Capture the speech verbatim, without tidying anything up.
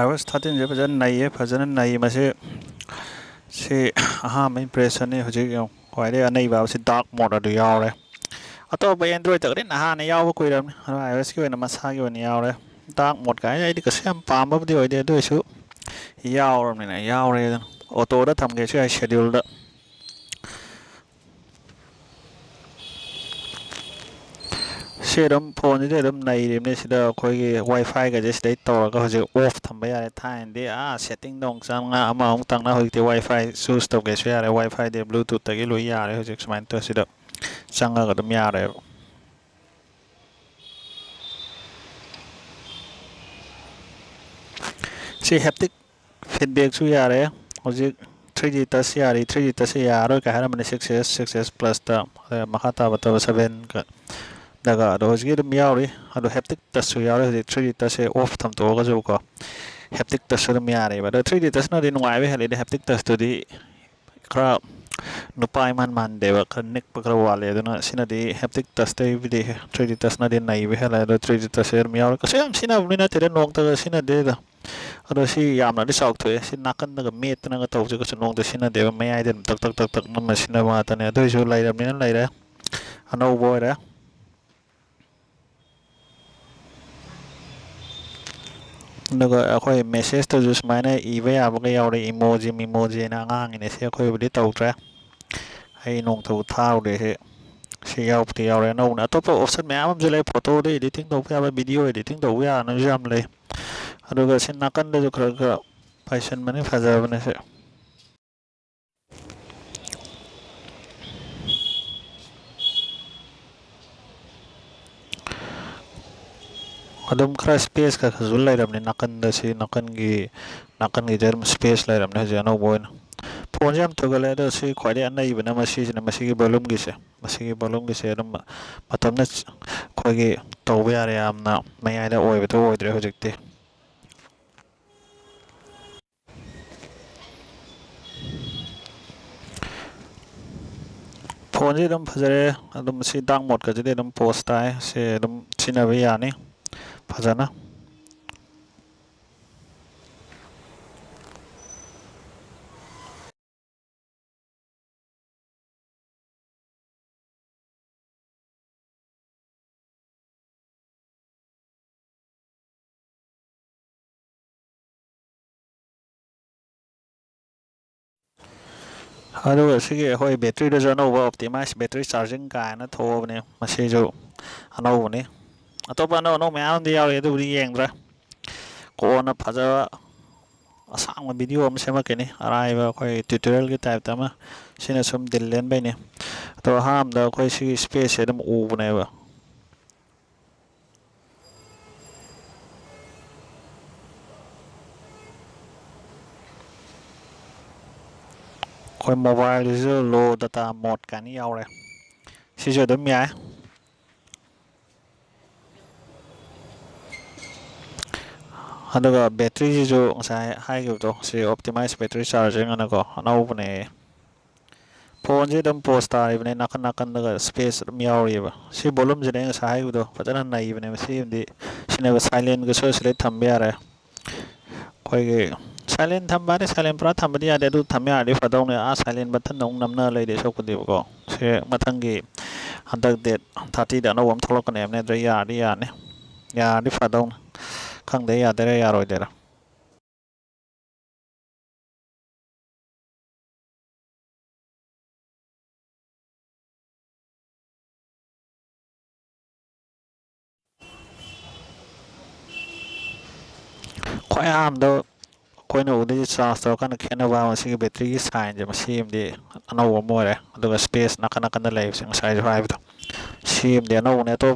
iOS thirteenꯁꯦ ꯐꯖꯅ ꯅꯩꯌꯦ, ꯐꯖꯅ ꯅꯩ ꯃꯁꯤ꯫ ꯁꯤ ꯑꯍꯥꯟꯕ impressionꯅꯤ꯫ ꯍꯧꯖꯤꯛ ꯌꯦꯡꯉꯨ, ꯈ꯭ꯋꯥꯏꯗꯒꯤ ꯑꯅꯩꯕ ꯍꯥꯏꯕꯁꯤ dark mode ꯑꯗꯨ ꯌꯥꯎꯔꯦ꯫ ꯑꯇꯣꯞꯄ Androidꯇꯒꯗꯤ ꯅꯍꯥꯟꯅ ꯌꯥꯎꯕ ꯀꯨꯏꯔꯕꯅꯤ, ꯑꯗꯣ iOSꯀꯤ ꯑꯣꯏꯅ ꯃꯁꯥꯒꯤ ꯑꯣꯏꯅ ꯌꯥꯎꯔꯦ꯫ Dark mode ꯀꯥꯏꯅ ꯑꯩꯗꯤ ꯀꯩꯁꯨ ꯌꯥꯝ ꯄꯥꯝꯕꯕꯨꯗꯤ ꯑꯣꯏꯗꯦ, ꯑꯗꯨ ꯑꯣꯏꯁꯨ ꯌꯥꯎꯔꯕꯅꯤꯅ ꯌꯥꯎꯔꯦ꯫ ꯑꯗꯨꯅ autoꯗ ꯊꯝꯒꯦꯁꯨ ꯌꯥꯏ, scheduleꯗ꯫ ꯁꯤ ꯑꯗꯨꯝ phoneꯁꯤꯗꯤ ꯑꯗꯨꯝ ꯅꯩꯔꯤꯕꯅꯤ꯫ ꯁꯤꯗ ꯑꯩꯈꯣꯏꯒꯤ Wi-Fiꯒꯁꯦ ꯁꯤꯗꯩ ꯇꯧꯔꯒ ꯍꯧꯖꯤꯛ off ꯊꯝꯕ ꯌꯥꯔꯦ꯫ ꯊꯥꯏꯅꯗꯤ ꯑꯥ settingꯗ ꯑꯃꯨꯛ ꯆꯪꯉ ꯑꯃ ꯑꯃꯨꯛ ꯇꯪꯅ, ꯍꯧꯖꯤꯛꯇꯤ Wi-Fi choose ꯇꯧꯒꯦꯁꯨ ꯌꯥꯔꯦ꯫ Wi-Fiꯗꯤ Bluetoothꯇꯒꯤ ꯂꯣꯏ ꯌꯥꯔꯦ꯫ ꯍꯧꯖꯤꯛ ꯁꯨꯃꯥꯏꯅ ꯇꯧꯔ ꯁꯤꯗ ꯆꯪꯉꯒ ꯑꯗꯨꯝ ꯌꯥꯔꯦꯕ꯫ ꯁꯤ haptic feedbackꯁꯨ ꯌꯥꯔꯦ꯫ ꯍꯧꯖꯤꯛ three D touch ꯌꯥꯔꯤ꯫ Three D touchꯁꯦ ꯌꯥꯔꯔꯣꯏ ꯀꯥꯏ ꯍꯥꯏꯔꯝꯕꯅꯤ six S, six S Plusꯇ꯫ ꯑꯗ ꯃꯈꯥ ꯇꯥꯕ ꯇꯧꯕ seven ꯗꯒ ꯑꯗꯣ ꯍꯧꯖꯤꯛꯀꯤ ꯑꯗꯨꯝ ꯌꯥꯎꯔꯤ꯫ ꯑꯗꯣ haptic touchꯁꯨ ꯌꯥꯎꯔꯤ꯫ ꯍꯧꯖꯤꯛ three D touchꯁꯦ off ꯊꯝꯗꯣꯛꯑꯒꯁꯨꯀꯣ, haptic touchꯁꯨ ꯑꯗꯨꯝ ꯌꯥꯔꯦꯕ꯫ ꯑꯗꯣ three D touchꯅꯗꯤ ꯅꯨꯡꯉꯥꯏꯕ ꯍꯦꯜꯂꯤꯗ, haptic touchꯇꯨꯗꯤ ꯈꯔ ꯅꯨꯄꯥ ꯏꯃꯥꯟ ꯃꯥꯟꯗꯦꯕ, ꯈꯔ ꯅꯤꯛꯄ ꯈꯔ ꯋꯥꯠꯂꯦ꯫ ꯑꯗꯨꯅ ꯁꯤꯅꯗꯤ haptic touchꯇꯩꯕꯨꯗꯤ three D touchꯅꯗꯤ ꯅꯩꯕ ꯍꯦꯜꯂꯦ꯫ ꯑꯗꯣ three D touchꯁꯦ ꯑꯗꯨꯝ ꯌꯥꯎꯔꯦ꯫ ꯀꯩꯁꯨ ꯌꯥꯝ ꯁꯤꯖꯤꯟꯅꯕꯗꯤ ꯅꯠꯇꯦꯗ, ꯅꯣꯡꯃꯇꯒ ꯁꯤꯖꯤꯟꯅꯗꯦꯗ꯫ ꯑꯗꯣ ꯁꯤ ꯌꯥꯝꯅꯗꯤ ꯆꯥꯎꯊꯣꯛꯑꯦ꯫ ꯁꯤ ꯅꯥꯀꯟꯗꯒ ꯃꯦꯠꯇꯅꯒ ꯇꯧꯕꯁꯦ ꯀꯩꯁꯨ ꯅꯣꯡꯃꯇ ꯁꯤꯖꯤꯟꯅꯗꯦꯕ꯫ ꯃꯌꯥꯏꯗ ꯑꯗꯨꯝ ꯇꯛ ꯇꯛ ꯇꯛ ꯇꯛ ꯅꯝꯃ ꯁꯤꯖꯤꯟꯅꯕ ꯉꯥꯛꯇꯅꯦ꯫ ꯑꯗꯨ ꯑꯣꯏꯁꯨ ꯂꯩꯔꯕꯅꯤꯅ ꯂꯩꯔꯦ, ꯑꯅꯧꯕ ꯑꯣꯏꯔꯦ꯫ ꯑꯗꯨꯒ ꯑꯩꯈꯣꯏ messageꯇꯁꯨ ꯁꯨꯃꯥꯏꯅ ꯏꯕ ꯌꯥꯕꯒ ꯌꯥꯎꯔꯦ, emoji ꯃꯤꯃꯣꯖꯤꯅ꯫ ꯑꯉꯥꯡꯒꯤꯅꯦ ꯁꯤ, ꯑꯩꯈꯣꯏꯕꯨꯗꯤ ꯇꯧꯗ꯭ꯔꯦ꯫ ꯑꯩ ꯅꯣꯡꯃꯇꯕꯨ ꯊꯥꯔꯨꯗꯦ ꯁꯤ꯫ ꯁꯤ ꯌꯥꯎꯕꯗꯤ ꯌꯥꯎꯔꯦ ꯑꯅꯧꯕꯅꯦ꯫ ꯑꯇꯣꯞꯄ option ꯃꯌꯥꯝ ꯑꯃꯁꯨ ꯂꯩ, photoꯗ editing ꯇꯧꯕ ꯌꯥꯕ, video editing ꯇꯧꯕ ꯌꯥꯅꯕꯁꯨ ꯌꯥꯝ ꯂꯩ꯫ ꯑꯗꯨꯒ ꯁꯤ ꯅꯥꯀꯟꯗꯁꯨ ꯈꯔ ꯈꯔ ꯄꯥꯏꯁꯟꯕꯅꯤ, ꯐꯖꯕꯅꯦ ꯁꯤ꯫ ꯑꯗꯨꯝ ꯈꯔ space ꯈꯔ ꯈꯔꯁꯨ ꯂꯩꯔꯕꯅꯤ ꯅꯥꯀꯟꯗ, ꯁꯤ ꯅꯥꯀꯟꯒꯤ, ꯅꯥꯀꯟꯒꯤꯁꯦ ꯑꯗꯨꯝ space ꯂꯩꯔꯕꯅꯤ ꯍꯧꯖꯤꯛ ꯑꯅꯧꯕ ꯑꯣꯏꯅ꯫ Phoneꯁꯦ ꯌꯥꯝ ꯊꯨꯒꯠꯂꯦ, ꯑꯗꯣ ꯁꯤ ꯈ꯭ꯋꯥꯏꯗꯒꯤ ꯑꯅꯩꯕꯅ ꯃꯁꯤꯁꯤꯅ, ꯃꯁꯤꯒꯤ volumeꯒꯤꯁꯦ, ꯃꯁꯤꯒꯤ volumeꯒꯤꯁꯦ ꯑꯗꯨꯝ ꯃꯇꯝꯅ ꯑꯩꯈꯣꯏꯒꯤ ꯇꯧꯕ ꯌꯥꯔꯦ, ꯌꯥꯝꯅ ꯃꯌꯥꯏꯗ ꯑꯣꯏꯕꯗꯣ ꯑꯣꯏꯗ꯭ꯔꯦ ꯍꯧꯖꯤꯛꯇꯤ꯫ Phoneꯁꯤ ꯑꯗꯨꯝ ꯐꯖꯔꯦ, ꯑꯗꯨꯝ ꯁꯤ dark modeꯀꯁꯤꯗꯤ ꯑꯗꯨꯝ pose ꯇꯥꯏ, ꯁꯤ ꯑꯗꯨꯝ ꯁꯤꯖꯤꯟꯅꯕ ꯌꯥꯅꯤ ꯐꯖꯅ꯫ ꯑꯗꯨꯒ ꯁꯤꯒꯤ ꯑꯩꯈꯣꯏ ꯕꯦꯇ꯭ꯔꯤꯗꯁꯨ ꯑꯅꯧꯕ optimize battery charging ꯀꯥꯏꯅ ꯊꯣꯛꯑꯕꯅꯦ, ꯃꯁꯤꯁꯨ ꯑꯅꯧꯕꯅꯤ꯫ ꯑꯇꯣꯞꯄ ꯑꯅꯧ ꯑꯅꯧꯕ ꯃꯌꯥꯝ ꯑꯃꯗꯤ ꯌꯥꯎꯔꯤ, ꯑꯗꯨꯕꯨꯗꯤ ꯌꯦꯡꯗ꯭ꯔꯦ, ꯀꯣꯟꯅ ꯐꯖꯕ ꯑꯁꯥꯡꯕ video ꯑꯃ ꯁꯦꯝꯃꯛꯀꯅꯤ, ꯑꯔꯥꯏꯕ ꯑꯩꯈꯣꯏ tutorialꯒꯤ typeꯇ ꯑꯃ꯫ ꯁꯤꯅ ꯁꯨꯝ ꯗꯤꯜ ꯂꯦꯟꯕꯩꯅꯤ꯫ ꯑꯗꯣ ꯑꯍꯥꯟꯕꯗ ꯑꯩꯈꯣꯏ ꯁꯤꯒꯤ spaceꯁꯦ ꯑꯗꯨꯝ ꯎꯕꯅꯦꯕ꯫ ꯑꯩꯈꯣꯏ mobileꯁꯤꯁꯨ low data mode ꯀꯥꯏꯅ ꯌꯥꯎꯔꯦ, ꯁꯤꯁꯨ ꯑꯗꯨꯝ ꯌꯥꯏ꯫ ꯑꯗꯨꯒ batteryꯁꯤꯁꯨ ꯉꯁꯥꯏ ꯍꯥꯏꯈꯤꯕꯗꯣ, ꯁꯤ optimize battery charging ꯑꯅꯀꯣ, ꯑꯅꯧꯕꯅꯦ꯫ Phoneꯁꯦ ꯑꯗꯨꯝ pose ꯇꯥꯔꯤꯕꯅꯦ, ꯅꯥꯀꯟ ꯅꯥꯀꯟꯗꯒ space ꯑꯗꯨꯝ ꯌꯥꯎꯔꯤꯕ꯫ ꯁꯤ volumeꯁꯤꯅꯦ ꯑꯩ ꯉꯁꯥꯏ ꯍꯥꯏꯈꯤꯕꯗꯣ, ꯐꯖꯅ ꯅꯩꯕꯅꯦ꯫ ꯁꯤꯃꯗꯤ, ꯁꯤꯅꯦꯕ silentꯒꯁꯨ ꯁꯤꯗꯩ ꯊꯝꯕ ꯌꯥꯔꯦ꯫ ꯑꯩꯈꯣꯏꯒꯤ silent ꯊꯝꯕ ꯍꯥꯏꯗꯤ silent ꯄꯨꯔꯥ ꯊꯝꯕꯗꯤ ꯌꯥꯗꯦ, ꯑꯗꯨ ꯊꯝ ꯌꯥꯔꯗꯤ ꯐꯗꯧꯅꯦ꯫ ꯑꯥ, silent buttonꯗ ꯑꯃꯨꯛ ꯅꯝꯅ ꯂꯩꯗꯣꯏ ꯁꯔꯨꯛꯄꯨꯗꯤꯕꯀꯣ꯫ ꯁꯤ ꯃꯊꯪꯒꯤ, ꯍꯟꯗꯛ date thirtyꯗ ꯑꯅꯧꯕ ꯑꯃ ꯊꯣꯛꯂꯛꯀꯅꯦꯕꯅꯦ, ꯑꯗꯨꯗ ꯌꯥꯔꯗꯤ ꯌꯥꯅꯤ, ꯌꯥꯔꯗꯤ ꯐꯗꯧꯅꯤ꯫ ꯈꯪꯗꯦ, ꯌꯥꯗꯣꯏꯔꯥ ꯌꯥꯔꯣꯏꯗꯣꯏꯔꯥ꯫ ꯈ꯭ꯋꯥꯏ ꯑꯍꯥꯟꯕꯗ ꯑꯩꯈꯣꯏꯅ ꯎꯗꯣꯏꯁꯦ charge ꯇꯧꯔꯀꯥꯟꯗ ꯈꯦꯠꯅꯕ ꯍꯥꯏꯕ ꯃꯁꯤꯒꯤ batteryꯒꯤ signꯁꯦ, ꯃꯁꯤ ꯑꯃꯗꯤ ꯑꯅꯧꯕ ꯑꯃ ꯑꯣꯏꯔꯦ꯫ ꯑꯗꯨꯒ space ꯅꯥꯀꯟ ꯅꯥꯀꯟꯗ ꯂꯩꯕꯁꯦ, ꯉꯁꯥꯏꯁꯨ ꯍꯥꯏꯕꯗꯣ, ꯁꯤ ꯑꯃꯗꯤ ꯑꯅꯧꯕꯅꯦ꯫ ꯑꯇꯣꯞꯄ